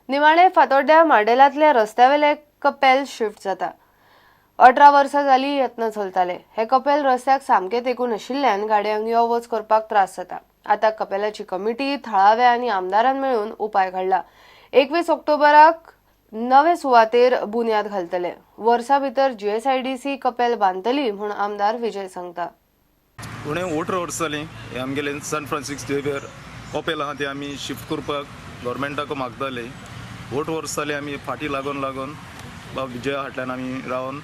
निमाणे फातोड्ड्या मार्डेलांतल्या रस्त्यावेले कपेल शिफ्ट जाता. 18 वर्सां जाली यत्न चलताले. हे कपेल रस्त्याक सामकें तेंकून आशिल्ल्यान गाडयांक यो वच करपाक त्रास जाता. आतां कपेलाची कमिटी, थळावे आनी आमदारान मेळून उपाय काडला. 21 ऑक्टोबराक नवे सुवातेर बुन्याद घालतले. वर्सा भितर जीएसआयडीसी कपेल बांदतली म्हूण आमदार विजय सांगता. उणें 18 वर्सां जालीं हें आमगेलें सन फ्रांसीस झेवियर कॉपेल आहा तें आमी शिफ्ट करपाक गव्हर्मेंटाक मागताले. 8 वर्सां जालीं आमी फाटीं लागून लागून बाब विजया फाटल्यान आमी रावन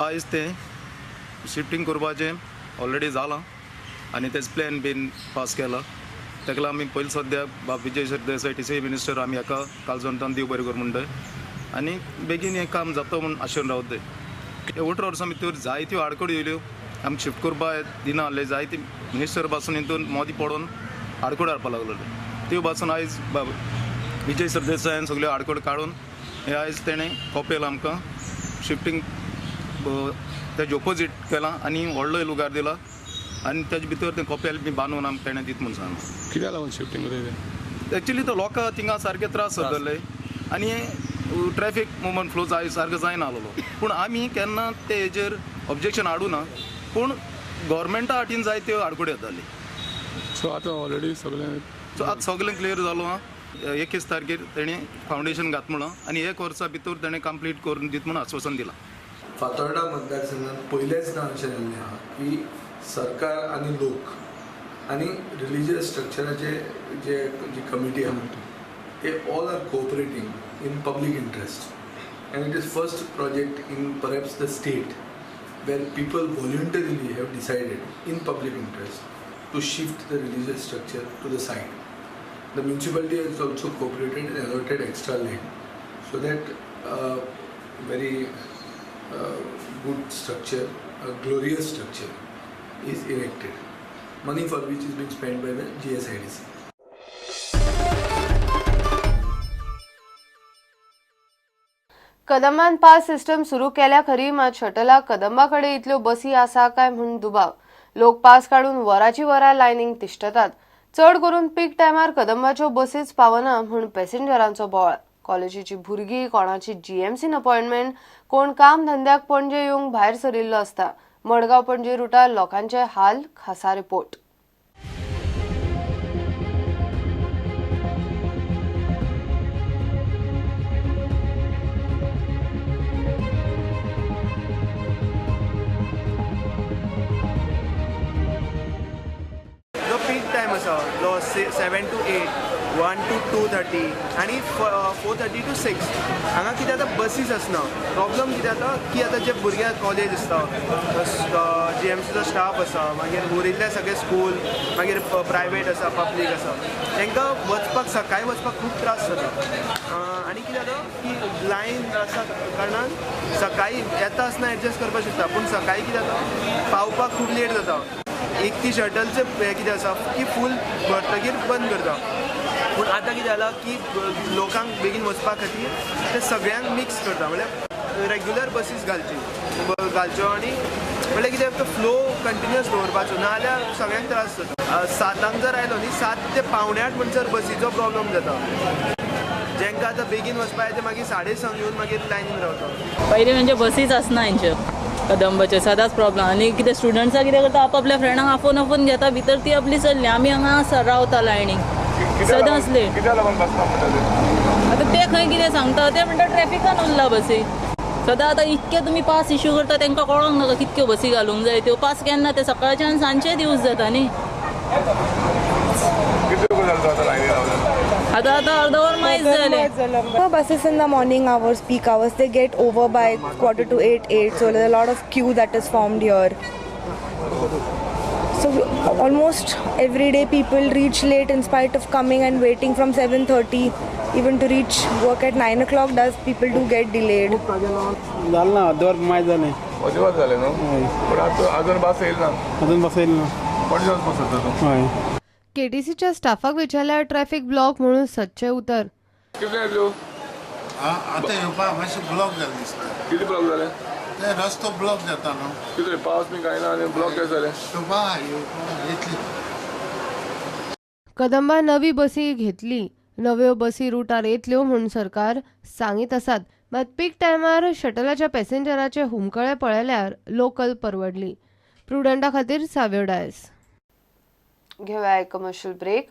आयज तें शिफ्टींग करपाचें ऑलरेडी जालां आनी तेच प्लॅन बीन पास केला. ताका लागून आमी पयलीं सद्याक बाब विजय सरदेसाय टीसीए मिनिस्टर आमी हाका कालजोंतान देव बरें कर म्हणटाय आनी बेगीन हें काम जाता म्हूण आशेन रावताय. 18 वर्सां भितर जायत्यो आडखळी येयल्यो, आमकां शिफ्ट करपाक दिना आहले. जायते मिनिस्टर पासून हितून मोदी पडोन आडखळ हाडपाक लागलेले, त्यो पासून आयज बाब विजय सरदेसायान सगल्यो आडखळ काडून हे आयज तेणें कॉपेल आमकां शिफ्टींग तेजे ओपोजीट केलां आनी व्हडलो लुगार दिला आनी तेजे भितर तें कॉपेल बी बांदून आमकां तेणें दित म्हूण सांगलां. कित्याक लागून शिफ्टींग करता? एक्चुली तो लोकां थिंगा सारके त्रास जाताले आनी ट्रॅफीक मुवमेंट फ्लो जाय सारको जायना आसलो, पूण आमी केन्ना ते हेजेर ऑब्जेक्शन हाडूना, पूण गव्हर्मेंटा हाटीन जाय त्यो आडखळी येताली. सो आतां ऑलरेडी सगळें, सो आतां सगळें क्लियर जालो आहा. 21 तारखेर तेणें फावंडेशन घात म्हणलां आनी 1 वर्सा भितर तेणें कंप्लीट करून दित म्हूण आश्वासन दिलां. फातोर्डा मतदारसंघात पयलेंच ना अशें जाल्लें आहा की सरकार आनी लोक आनी रिलिजियस स्ट्रक्चराचे जे जी कमिटी आहा ते all are cooperating in public interest and it is first project in perhaps the state where people voluntarily have decided in public interest to shift the religious structure to the side. The municipality has also cooperated and allotted extra land so that very good structure, a glorious structure is erected, money for which is being spent by the GSIDC. कदंबान pass system सुरू केल्या खरी, मात शटलाक कदंबा कडेन इतल्यो बसी आसा काय म्हूण दुबाव. लोक पास काडून वराची वरां लायनींक तिश्ठतात. चड करून पीक टायमार कदंबाच्यो बसीच पावना म्हूण पॅसेंजरांचो बोवाळ. कॉलेजीची भुरगीं, कोणाची जीएमसीन अपॉयंटमेंट, कोण काम धंद्याक पणजे येवंक भायर सरिल्लो आसता. मडगांव पणजे रुटार लोकांचे हाल, खासा रिपोर्ट. जो पीक टायम आसा जो 7 to 8, 1 to 2:30 आनी 4:30 to 6 हांगा कितें जाता बसीस आसना. प्रॉब्लम कितें जाता की आतां जे भुरग्यांक कॉलेज आसता, जीएमसीचो स्टाफ आसा, मागीर उरिल्ले सगळे स्कूल, मागीर प्रायवेट आसा, पब्लीक आसा, तांकां वचपाक सकाळीं वचपाक खूब त्रास जाता. आनी कितें जाता की लायन आसा कारणान सकाळीं येता आसतना एडजस्ट करपाक शकता, पूण सकाळीं कितें जाता पावपाक खूब लेट जाता. एक ती शटलचें हें कितें आसा की फूल भरतगीर बंद करता, पूण आतां कितें जालां की लोकांक बेगीन वचपा खातीर ते सगळ्यांक मिक्स करता, म्हणल्यार रेग्युलर बसीस घालच्यो आनी म्हणल्यार कितें तो फ्लो कंटिन्युअस दवरपाचो, नाजाल्यार सगळ्यांक त्रास जाता. 7 जर आयलो न्ही, 7 ते 7:45 म्हणसर बसीचो प्रॉब्लम जाता. जांकां आतां बेगीन वचपा जाय ते मागीर 6:30 येवन मागीर लायनीन रावता. पयलीं म्हणजे बसीच आसना हेंच्यो कदंबाच्यो, सदांच प्रॉब्लम. आनी कितें स्टुडंट्सां कितें करता, आपापल्या फ्रेंडांक आफोवन आफोवन घेता भितर, ती आपली चल्ली, आमी हांगा आसा रावता लायनीक सदांच लेट. आतां ते खंय कितें सांगता, ते म्हणटा ट्रॅफिकान उरला बसी सदां. आतां इतके तुमी पास इश्यू करता, तांकां कळोंक नाका कितक्यो बसी घालूंक जाय त्यो. पास केन्ना ते सकाळचे आनी सांजचेच यूज जाता न्ही. आतां आतां अर्द वर मायज जालें. Buses in the morning hours, peak hours, they get over by 7:45, 8. So there's a lot of queue that is formed here. So almost every day people reach late in spite of coming and waiting from 7:30, even to reach work at 9 o'clock. Does people do get delayed? जालें ना, अर्द वर मायज जालें. अर्द वर जालें न्हू, पूण आतां अजून बस येयल ना. अजून बस येयल ना, पणजे बस येता तूं. हय. केटीसीच्या स्टाफाक विचारल्यार ट्रॅफिक ब्लॉक म्हणून सदचें उतर. कितले येतल्यो? आतां येवपाक मातशें ब्लॉक जालें दिसता. कितें ब्लॉक जालें? ते रस्तो ब्लॉक जाता न्हू. कितें पावस बी कांय ना आनी ब्लॉक कशें जालें? येवपाक येतली. कदंबा नवी बसी घेतली, नव्यो बसी रुटार येतल्यो म्हूण सरकार सांगीत आसात, मात पीक टायमार शटलाच्या पॅसेंजराचे हुमकळे पळयल्यार लोकल परवडली. प्रुडंटा खातीर साव्यो डायस. घेवया एक कमर्शियल ब्रेक.